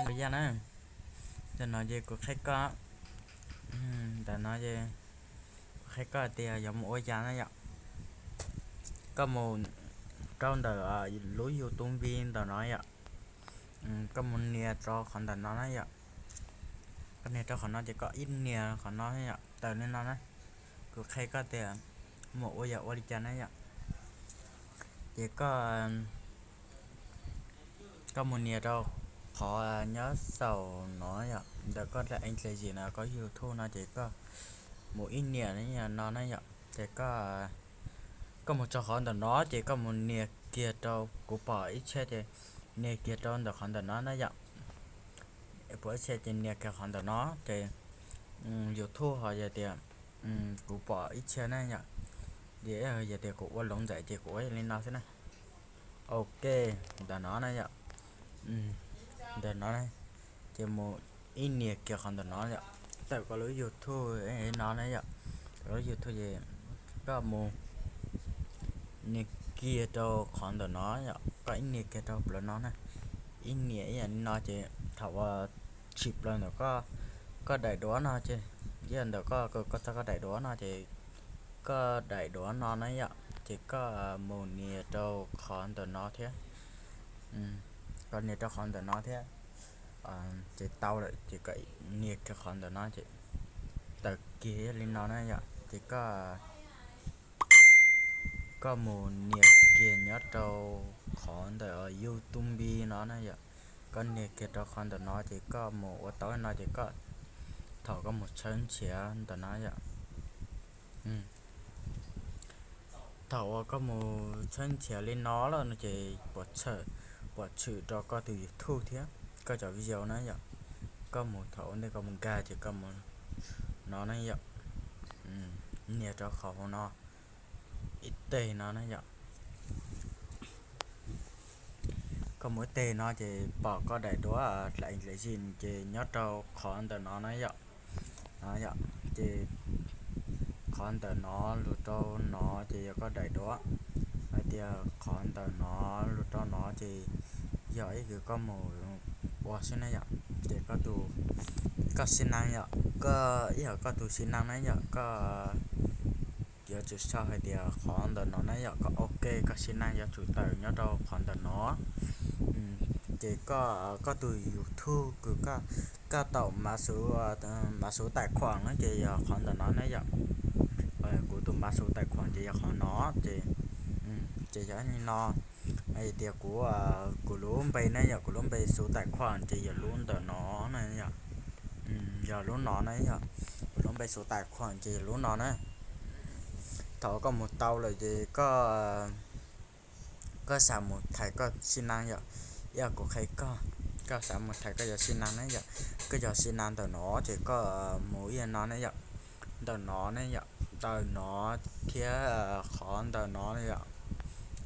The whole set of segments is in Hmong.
Ua yaj na, ntawm no ces kuv qhia koj, ntawm no es kuv qhia koj tias yuav mus ua yaj na yom. Koj mus rau ntawm lub YouTube ntawm no yom, koj mus nias rau qhov ntawm no na yom. Koj nias rau qhov no ces koj ib nias qhov no yom, tawm li no na. Kuv qhia koj tias mus ua yam ua li cas na yom. Ces koj koj mus nias rau qhov nyob saum no yom, ntawm koj dlaim ees dlaim zim no, koj YouTube no ces koj mus ib nias no na yom. Ces koj, koj mus txog qhov ntawm no ces koj mus nias kiag rau, kuv pom ib txhia ces nias kiag rau ntawm qhov ntawm no na yom. Pom ib txhia ces nias kiag qhov ntawm no ces YouTube ho yog tias, kuv pom ib txhia na yom, yog tias kuv ua loov ntxaim ces kuv ua li no xwb na. Ok, ntawm no na yom, ntawm no na, ces mus ib nias kiag qhov ntawm no yom, tawm koj lub YouTube no na yom, tawm lub YouTube ces koj mus nias kiag rau qhov ntawm no yom, koj ib nias kiag rau plaws no na, ib nias ib yam li no ces thaum uas tshwm plaws ntawm koj, koj daim duab no ces, ib yam ntawm koj, koj txog koj daim duab no ces, koj daim duab no na yom, ces koj mus nias rau qhov ntawm no thiab, koj nias rau qhov ntawm no thiab, ces tau lawm ces koj nias kiag qhov ntawm no ces tawm kiag li no na yom, ces koj, koj mus nias kiag nyob rau qhov ntawm YouTube no na yom, koj nias kiag rau qhov ntawm no ces koj mus ua tau no ces koj, thaum koj mus tshawb nrhiav ntawm no yom, thaum uas koj mus tshawb nrhiav li no lawm no ces pom tshwm rau koj tus YouTube thiab koj cov video na yom. Koj mus thaum ua ntej koj mus nkag ces koj mus no na yom, nias rau qhov hauv no ib teg no na yom. Koj mus ib teg no ces pom koj daim duab dlaim dlaim zim ces nyob rau qhov ntawm no na yom. Yom, ces qhov ntawm no lug rau no ces yog koj daim duab. Hais tias qhov ntawm no lug rau no ces yog ib kws koj mus ua xwb na yom. Ces koj tus, koj xi nas yom, koj ib yam koj tus xi nas na yom, koj yuav tsum sau hais tias qhov ntawm no na yom, koj ok koj xi nas yuav tsum tawm nyob rau qhov ntawm no. Ces koj, koj tus YouTube kws koj tau mav xuv, mav xuv tais khuam na ces yog qhov ntawm no na yom. Kuv tus mav xuv tais khuam ces yog qhov no, ces, ces yog li no. Hais tias kuv, kuv lub npe na yom, kuv lub npe xuv tais khuam ces yog lub ntawm no na yom. Yog lub no na yom, kuv lub npe xuv tais khuam ces yog lub no na. Thaum koj mus tau lawm ces koj, koj xav mus thaiv koj xi nas yom, ib yam kuv qhia koj, koj xav mus thaiv koj cov xi nas na yom, koj cov xi nas ntawm no ces koj mus ib yam no na yom, ntawm no na yom, ntawm no thiab qhov ntawm no na yom.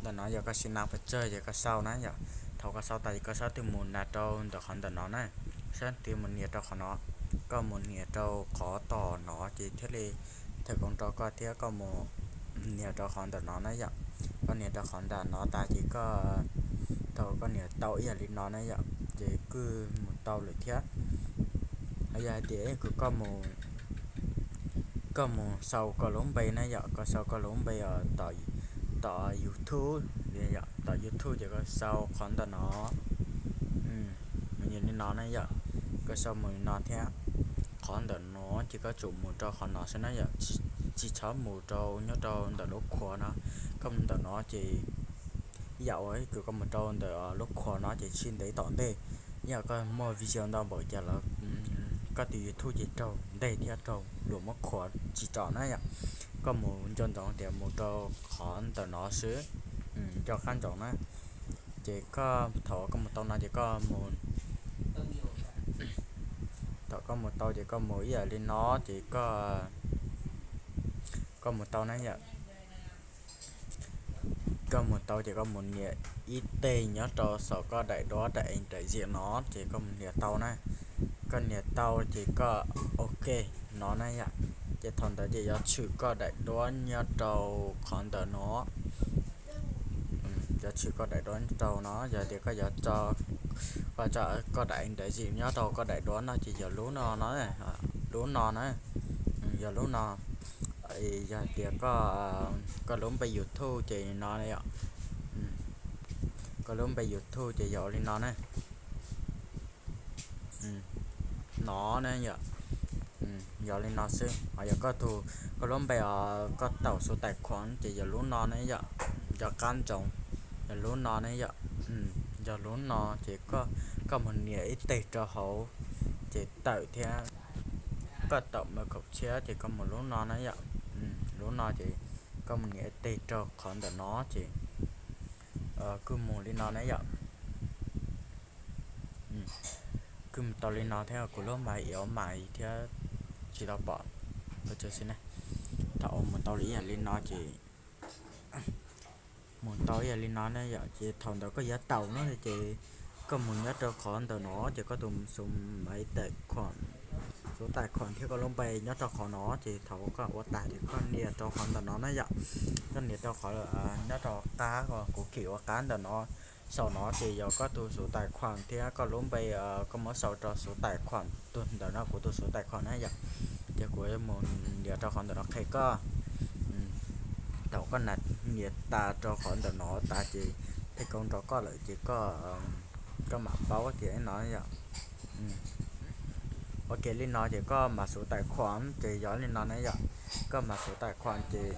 Ntawm no yog koj xi nas pes tsawg ces koj sau na yom. Thaum koj sau tas ces koj xav twg mus nas rau ntawm qhov ntawm no na, xav twg mus nias rau qhov no, koj mus nias rau qhov tom no ces thiaj li thawm koom rau koj thiab koj mus nias rau qhov ntawm no na yom. Koj nias rau qhov ntawm no tas ces koj, thaum koj nias tau ib yam li no na yom, ces kuj mus tau lawm thiab. Ho yog hais tias koj mus, koj mus sau koj lub npe na yom, koj sau koj lub npe tom YouTube, tom YouTube ces koj sau qhov ntawm no, mus li no na yom, koj sau mus li no thiab. Qhov ntawm no ces koj tsum mus rau qhov no xwb na yom, tsis txhob mus rau nyob rau ntawm lub khuav no. Koj mus ntawm no ces yam uas koj mus rau ntawm lub khuav no ces tsis ntev tom ntej, yam koj muaj video ntau npaum cas los koj tus YouTube ces raug nteg thiab raug luag muab khuav tsis tsom na yom. Koj mus nco ntsoov tias mus rau qhov ntawm no xwb, nco qab ntsoov na. Ces koj thaum koj mus tau no ces koj mus, thaum koj mus tau ces koj mus ib yam li no ces koj, koj mus tau na yom. Koj mus tau ces koj mus nias ib teg nyob rau saum koj daim duab daim ees daim ziam no ces koj mus nias tau na. Koj nias tau ces koj ok no na yom. Ces thaum ntawd ces yuav tshwm koj daim duab nyob rau qhov ntawm no. Yuav tshwm koj daim duab nyob rau no, yog tias koj yuav tso Koj tso koj daim ntawv zim nyob rau koj daim duab no ces yog lub no no, lub no na, yog lub no. Yog tias koj, koj lub npe YouTube ces no yom, koj lub npe YouTube ces yog ua li no na. No na yom, yog li no xwb. Ho yog koj tus, koj lub npe os, koj taum xuv tais khuam ces yog lub no ne yom, yog qab ntsoov, yog lub no ne yom. Yog lub no ces koj, koj mus nias ib teg rau hauv ces tawm thiab. Koj taum me kaum tshiab ces koj mus lub no na yom, lub no ces koj mus nias ib teg rau qhov ntawm no ces kuj mus li no na yom. Kuj mus tau li no thiab, kuv lub mas iov mas thiab tsis tau pom, xwb ne. Thaum mus tau li ib yam li no ces, mus tau ib yam li no ne yom, ces thaum ntawd koj yuav taum no ces koj mus nyob rau qhov ntawm no ces koj tus xuv tais khuam, xuv tais khuam thiab koj lub npe nyob rau qhov no ces thaum koj ua tas ces koj nias rau qhov ntawm no na yom. Koj nias rau qhov nyob rau qab, kuv kis ua qab ntawm no, saum no ces yog koj tus xuv tais khuam thiab koj lub npe, koj muab sau rau xuv tais khuam tus ntawm no, kuv tus xuv tais khuam na yom. Ces kuv mus nias rau qhov ntawm no qhia koj. Thaum koj nias tas rau qhov ntawm no tas ces thej koob rov koj lawm ces koj, koj mam paub tias no yom. Ua ke li no ces koj mam xuv tais khuam ces yog li no na yom. Koj mam xuv tais khuam ces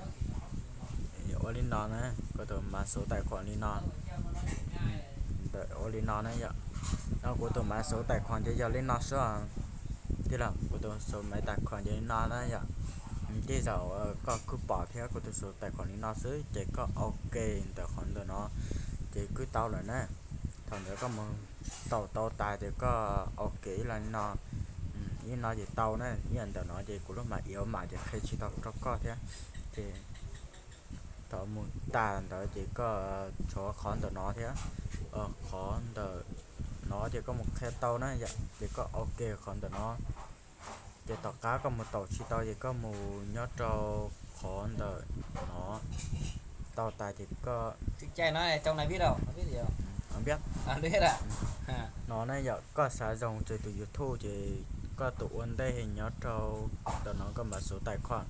ua li no na, koj tus mam xuv tais khuam li no. Ua li no na yom. No kuv tus mam xuv tais khuam ces yog li no xwb. Tij laug, kuv tus xuv tais khuam ces li no na yom. Tej zaum koj kuj pom thiab, kuv tus xuv tais khuam li no xwb ces koj ok ntawm qhov ntawm no ces kuj tau lawm na. Thaum ntawd koj mus taum tau tas ces koj ok ib lo no, ib no ces tau na. Ib yam ntawm no ces kuv lub mam iov mam ces qhia tsis tau rau koj thiab. Ces thaum mus tas ntawd ces koj tshuav qhov ntawm no thiab, qhov ntawm no ces koj mus qhia tau na yom, ces koj ok qhov ntawm no. Ces tom qab koj mus taum tsis tau ces koj mus nyob rau qhov ntawm no tau tas ces koj, no na yom, koj xav zoo ces tus YouTube ces koj tus ua ntej nyob rau ntawm no, koj mam xuv tais khuam,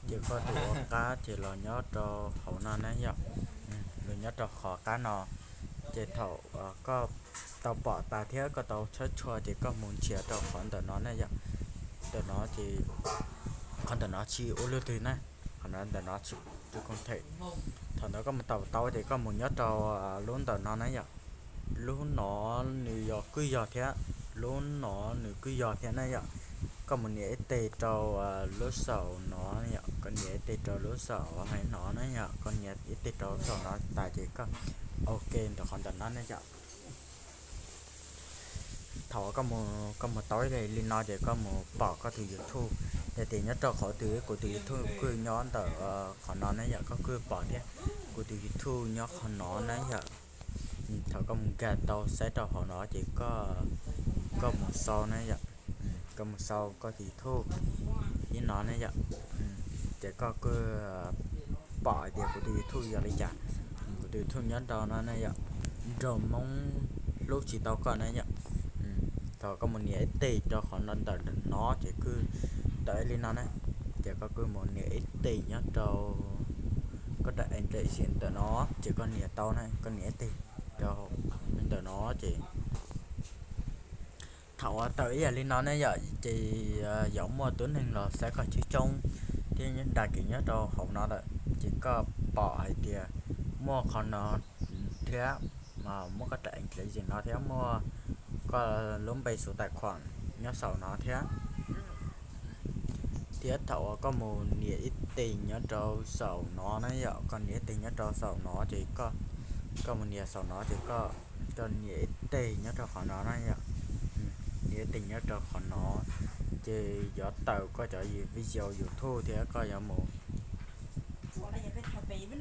ces koj tus ua qab ces los nyob rau hauv no na yom, los nyob rau qhov qab no. Ces thaum koj tau pom tas thiab koj tau tshawb tshua ces koj mus nrhiav rau qhov ntawm no na yom. Ntawm no ces qhov ntawm no tsis ua luaj twg na, qhov ntawm no tsis tu koob them. Thaum ntawd koj mus taum tau ces koj mus nyob rau lub ntawm no na yom. Lub no nws yog kuj yog thiab, lub no nws kuj yog thiab na yom. Koj mus nias ib teg rau lub saum no yom, koj nias ib teg rau lub saum hais no na yom, koj nias ib teg rau saum no tas ces koj ok ntawm qhov ntawm no na yom. Thaum koj mus tau li no ces koj mus pom koj tus YouTube. Yog tias nyob rau qhov twg, kuv tus YouTube kuj nyob ntawm qhov no na yom, koj kuj pom thiab. Kuv tus YouTube nyob qhov no na yom. Thaum koj mus nkag tau saib rau hauv no ces koj mus sau na yom. Koj mus sau koj tus YouTube ib no ne yom. Ces koj kuj pom hais tias kuv tus YouTube yog li cas. Kuv tus YouTube nyob rau no ne yom, nrog Hmoob hlub tsis tau koj na yom. Thaum koj mus nias ib teg rau qhov no ntawm no ces kuj tawm li no na. Ces koj kuj mus nias ib teg nyob rau koj daim application ntawm no, ces koj nias tau na, koj nias ib teg rau ntawm no ces thaum uas tawm ib yam li no ne yom, ces yuav muaj tus neeg los saib koj coob coob thiab nra kev nyob rau hauv no lawm, ces koj pom hais tias muaj qhov no thiab, muaj koj daim application no thiab muaj koj lub npe xuv tais khuam nyob saum no thiab. Thiab thaum uas koj mus nias ib teg nyob rau saum no na yom, koj nias ib teg nyob rau saum no ces koj, koj mus nias saum no ces koj, koj nias ib teg nyob rau qhov no na yom. Nias ib teg nyob rau qhov no ces yuav tawm koj cov video YouTube thiab koj yuav mus nias ib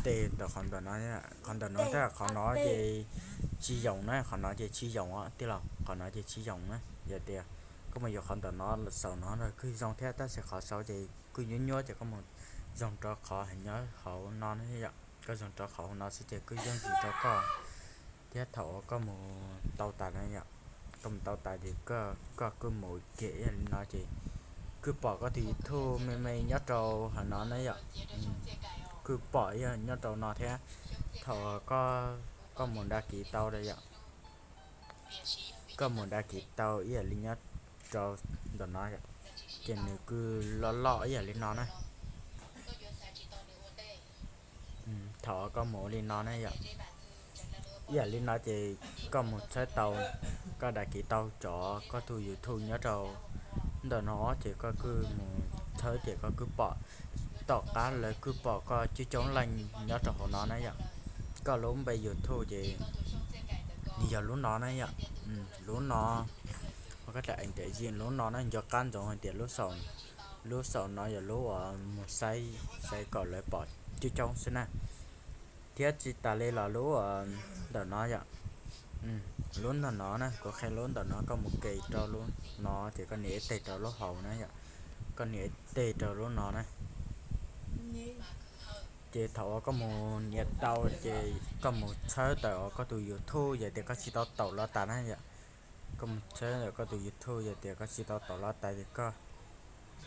teg rau qhov ntawm no. Qhov ntawm no thiab qhov no ces tsis yoom na, qhov no ces tsis yoom os tij laug, qhov no ces tsis yoom na. Yog tias koj mus yuav qhov ntawm no saum no los kuj zoo thiab, tab sis qhov saud ces kuj nyuab nyuab ces koj mus zoo rau qhov nyob hauv no na yom. Koj zoo rau qhov hauv no xwb ces kuj yooj yim rau koj. Thiab thaum uas koj mus tau tas na yom, koj mus tau tas ces koj kuj mus kiag ib yam li no ces kuj pom koj tus YouTube me me nyob rau hauv no na yom. Kuj pom ib yam nyob rau no thiab. Thaum koj mus đăng ký tau yom, koj mus đăng ký tau ib yam li nyob rau ntawm no yom, ces nws kuj loj loj ib yam li no na. Thaum koj mus ua li no na yom, ib yam li no ces koj mus tshawb tau, koj đăng ký tau cov koj tus YouTube nyob rau ntawm no ces koj kuj mus tshawb ces koj kuj pom, tom qab lawv kuj pom koj coob coob leej nyob rau hauv no na yom. Koj lub npe YouTube ces nws yog lub no na yom. Lub no, koj ta ntawm lub no na, nco qab ntsoov hais tias lub xaum no yog lub uas mus saib, saib kom lawv pom coob coob xwb na. Thiab tsis tas li los lub ntawm no yom, lub ntawm no na, kuv qhia lub ntawm no, koj mus ke rau lub no ces koj nias ib teg rau lub hauv na yom, koj nias ib teg rau lub no na. Ces thaum uas koj mus nias tau ces koj mus tshawb tawm uas koj tus YouTube yog tias koj tsis tau taum los tas na yom. Koj mus tshawb tawm koj tus YouTube yog tias koj tsis tau taum los tas ces koj,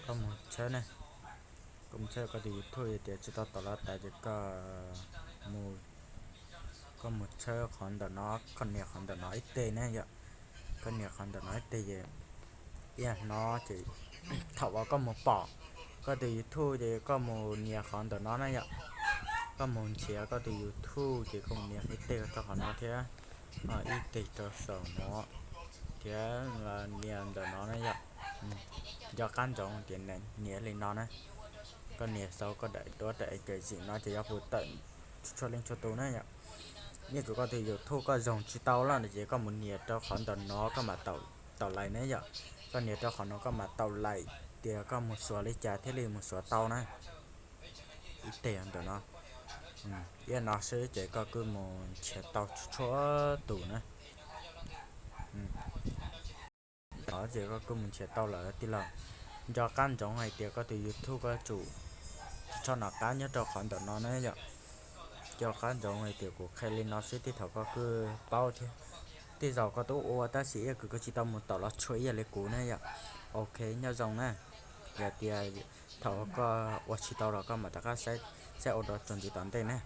koj mus tshawb na, koj mus tshawb koj tus YouTube yog tias tsis tau taum los tas ces koj mus, koj mus tshawb qhov ntawm no, koj nias qhov ntawm no ib teg na yom. Koj nias qhov ntawm no ib teg ces ib yam no ces thaum uas koj mus pom koj tus YouTube ces koj mus nias qhov ntawm no na yom. Koj mus nrhiav koj tus YouTube ces koj mus nias ib teg rau qhov no thiab, ib teg rau saum no thiab nias ntawm no na yom. Nco qab ntsoov tias nias li no na. Koj nias xaus koj daim duab daim kev zim no ces yuav pum tawm txhua leej txhua tus na yom. Ib yam li koj tus YouTube koj zoo tsis tau lawm no ces koj mus nias rau qhov ntawm no koj mam taum, taum lais na yom. Koj nias rau qhov no koj mam taum lais tias koj mus xuas li cas thiaj li mus xuas tau na. Ib teg ntawm no, ib yam no xwb ces koj kuj mus nrhiav tau txhua tus na. Tod ces koj kuj mus nrhiav tau lawm tij laug. Nco qab ntsoov hais tias koj tus YouTube koj tsum tsis txhob nov qab nyob rau qhov ntawm no na yom. Nco qab ntsoov hais tias kuv qhia li no xwb tij thaum koj kuj paub thiab. Tej zaum koj twb ua tab sis ib yam li koj tsis tau mus taum los txhua ib yam li kuv na yom. Ok, nyob zoo na. Yog tias thaum koj ua tsis tau los koj mam rov qab saib ua dua txuas ntxiv tom ntej na.